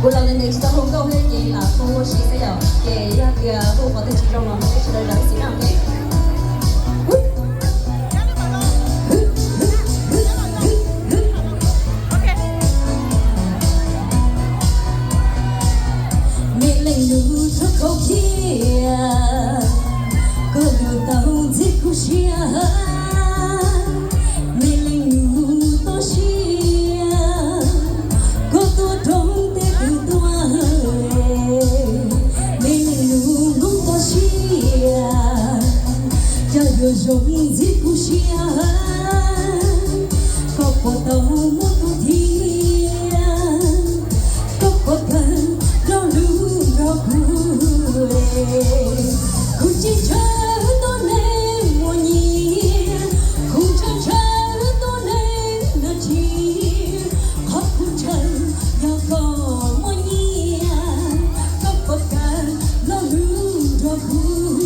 Kuv los ntev ntev tsis tau hu nkauj thiab ces lam hu ua si xwb yom, ces yog tias hu qhov twg tsis zoo los peb sawv daws zam lub txim na, ok. Me leej nus rau khau khiav, koj lus tau ntxim kub siab. Me leej nus toj siab, koj tuaj roos tej twg tuaj. Me leej nus Hmoob toj siab, cov yuav zoo ntxim kub siab. Koj puas tau muaj tus thiab, koj puas kawg lo lus nrog kuv. Kuv tsis ntshaw tuab neeg muaj nyiaj, kuv ntshaw ntshaw tuab neeg nag tsis. Qhov kuv ntshaw yog koj muaj nyiaj, koj puas kawg lo lus nrog kuv.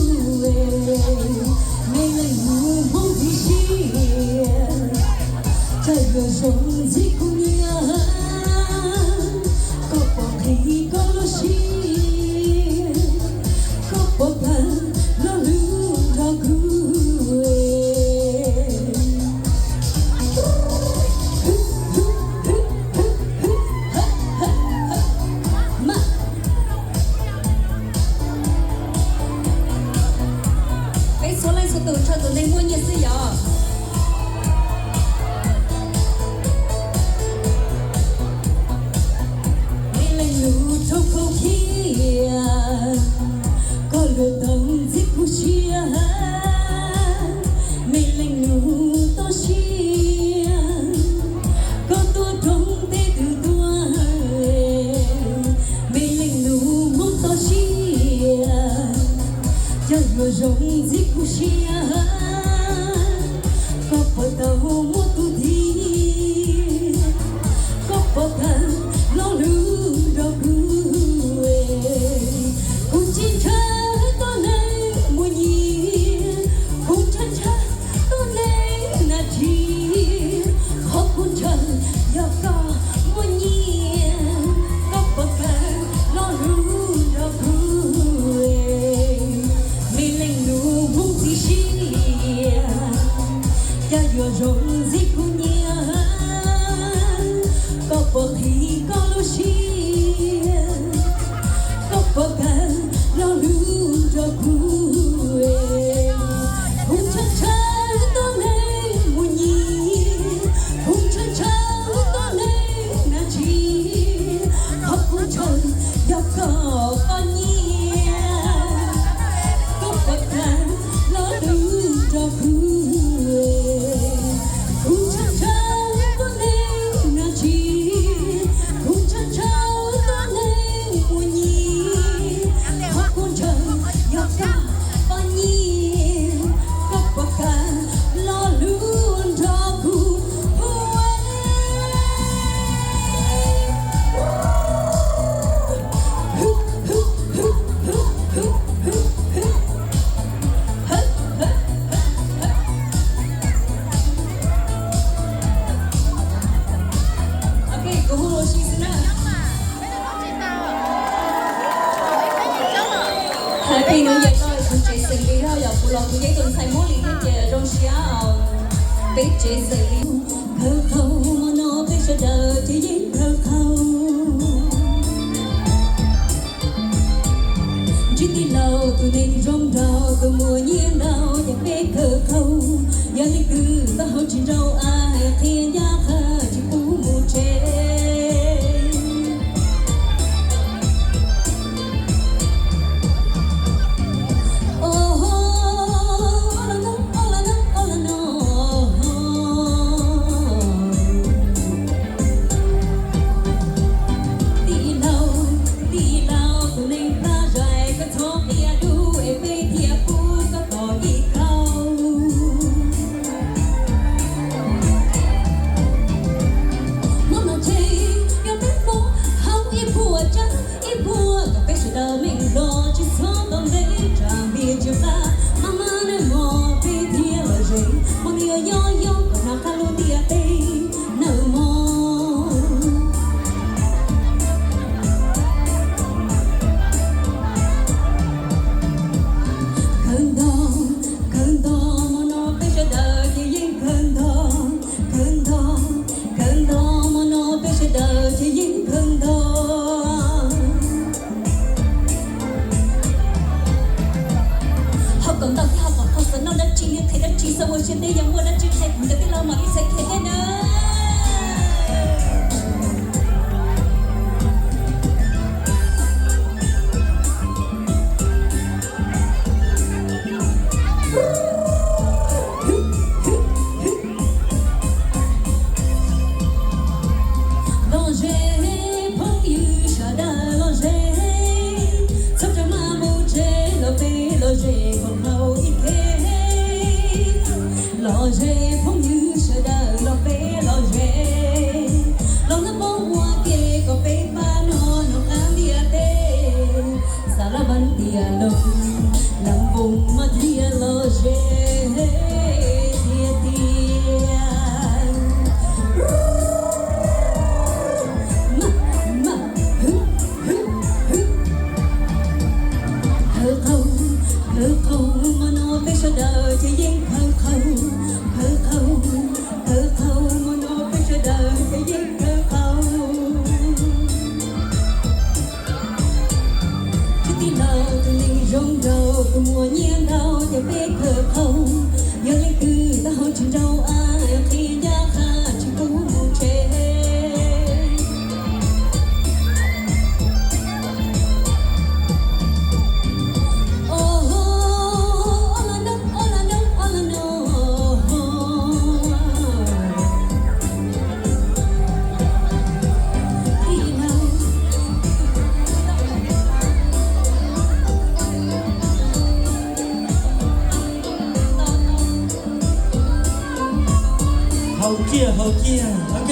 Me leej nus Hmoob ntxim siab, cov yuav zoo ntxim kub nyiab. Koj puas qhib koj lub siab, koj puas kawg lo lus nrog kuv. Peb txhua leej txhua tus ntshaw tus neeg muaj nyiaj xwb yom. Me leej nus rau khau khiav, koj lus tau ntxim kub siab. Me leej nus toj siab, koj tuaj roos tej twg tuaj. Me leej nus Hmoob toj siab, cov yuav zoo ntxim kub siab. Koj puas tau muaj tus thiab, koj puas kawg lo lus nrog kuv. Kuv tsis ntshaw tuab neeg muaj nyiaj, kuv ntshaw ntshaw tuab neeg nag tsis. Qhov kuv ntshaw yog koj muaj nyiaj, koj puas kawg lo lus nrog kuv. Me leej nus Hmoob ntxim siab, cov yuav zoo ntxim kub nyiab. Koj puas qhib koj lub siab, koj puas kawg lo lus nrog kuv. Kuv ntshaw ntshaw tuab neeg muaj nyiaj, kuv ntshaw ntshaw tuab neeg nag tsis. Qhov kuv ntshaw yog koj poj niam, koj puas kawg lo lus nrog kuv. Kuv ntshaw ntshaw tuab neeg nag tsis, kuv ntshaw ntshaw tuab neeg muaj nyiaj. Qhov kuv ntshaw yog koj poj niam, koj puas kawg lo lus nrog kuv. Ok, kuv hu ua si xwb na. Happy New Year no, kuv tsev xeem Lis Lauj yog kuv los kuv yeej tus ntxhais Hmoob Lis thiab ces zoo siab os. Peb tsev xeem Lis khawv khaum, hmo no peb sawv daws ces yeej khawv khaum. Ntsib tij laug tus neeg zoo nraug, tus muaj nyiaj nraug ces peb khawv khaum. Yog leej twg taub hau tsis nraug, hais qhia ncaj qha tsis pub mus tsev. Tij laug, tij laug tus neeg pab zais, koj txhob qia dub es peb thiaj pub koj tom yim khau. Hmo no ces yog peb hmo hauv ib puas tsab ib puas, kom peb sawv daws meej los tsis txhob tau ntev, tsam npias ntsia qab, maj maj nawb mog peb thiaj lom zem, hmo no yog yob yob kom hnav qab lub ntiaj teb nawb mog. Los ze phooj ywg sawv daws los peb los ze, los lawv paub ua ke kom peb pab no noj qab ntiaj teb. Xav laj vas tias no, nram npoo maj thiaj los ze tiag tiag. Khaws qhau, khaws qhau, hmo no peb sawv daws ces yeej khaws qhau, khaws qhau, khaws qhau, hmo no peb sawv daws ces yeej khaws qhau. Tsis tij laug tus neeg zoo nraug tus muaj nyiaj ntau ces peb khaws qhau, yog leej twg taub hau tsis nraug a qhia ncaj qha tsis pub mus tsev. Haus kiag, haus kiag, ok.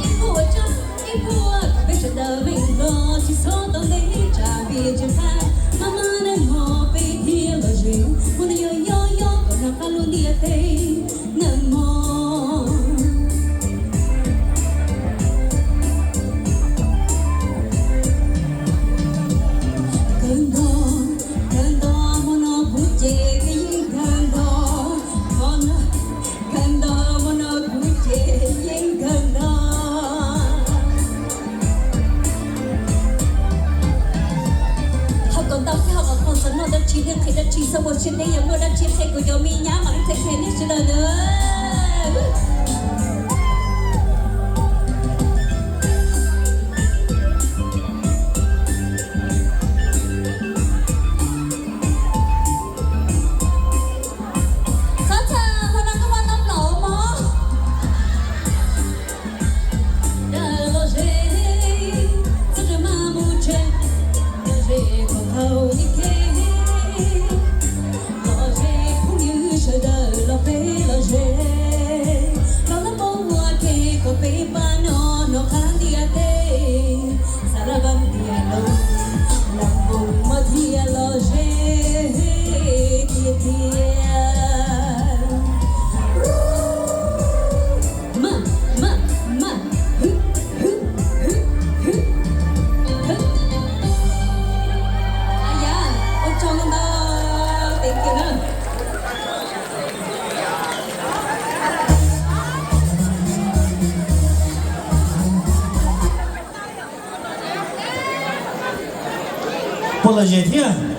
Ib puas tsav, ib puas, peb sawv daws meem hlo tsis txhob tau ntev tsam vim tsis qab, maj maj nawb mog peb thiaj los ze, muaj neeg yog yob yob kom noj qab lub ntiaj teb nawb mog. Kawg nto, kawg nto, hmo no kuv ces peb yeej kawg nto, hmo no kawg nto, hmo no kuv ces yeej kawg nto. Ho kom ntau thiab ho kom qhov xav noj dab tsi thiab qhia dab tsi, xav ua siab ntev yog muaj dab tsi qhia kuv cov me nyab mam li qhia nej sawv daws ntawd. Txhob txhawj, hmo no koj muaj tau plaub mov. Dawm los ze, txhob tseem maj mus tsev, los ze kom tau ib ke. Los ze phooj ywg sawv daws los peb los ze, los lawv paub ua ke kom peb pab no noj qab ntiaj teb. Xav laj vas tias no, nram npoo maj thiaj los ze tiag tiag. Maj, maj, maj, hwb, hwb, hwb, hwb, hwb. Yam, ua tsaug ntau, thank you na. Puas lom zem thiab?